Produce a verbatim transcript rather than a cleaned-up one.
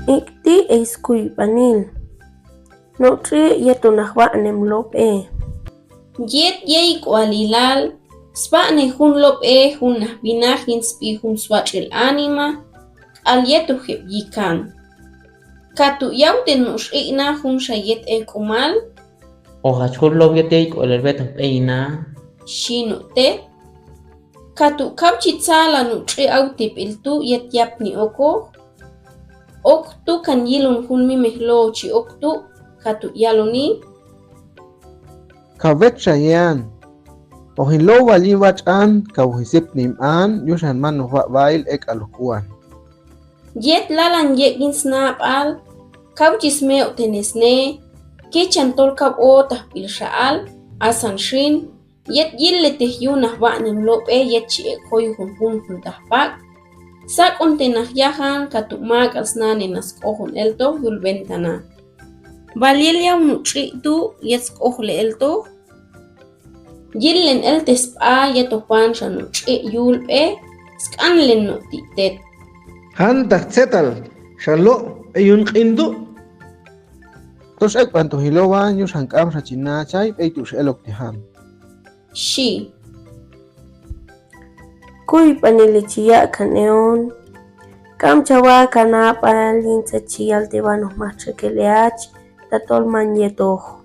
Ikti ei skuy panil. Nuch'i yetu najwa'nem lop'e. Yet yei kualilal, spa'ne jun lop'e jun najwinajin spi jun swach'il anima, k'al yetu jep yikan. Katu' yaute nuch'i na jun sha yet e kumal. Oja jun lop yet yei kualilal wet p'eina. Shi nu'te. Katu' kauchi tsala nuch'i aute piltu yet yapni oko. Oktu kan yilun jun mimej loochi oktu, katu' yaluni. Ka wet sha yean. Oji lowal yi wach'an, ka oji sepnim an, yushan manu wail ek alukuan. Yet lalan yekin snap'al, kauchi smeotenes ne, kichan tolkap ota pilsha'al, asan shin, yet yille te yuna wa'nem lop'e yet chi ek hoyuhun jun jun tahpak. Sakonte na yahan katu' makal snane na skohun elto yul ventana. Wal yel yau nuch'i tu yet skohle elto. Yillen elte spa yeto juan sha nuch'i yul p'e, skanlen nu titet. Jan tak tsetal sha lo eyun kindu. Tos ek pantu hilowa yushan kam sha china chai peitu sha elok tihan. Shi. Kuy panili chi ya kaneon. Kam chawa kana palin sa chi yal te wano machekeleach, tatol man yeto.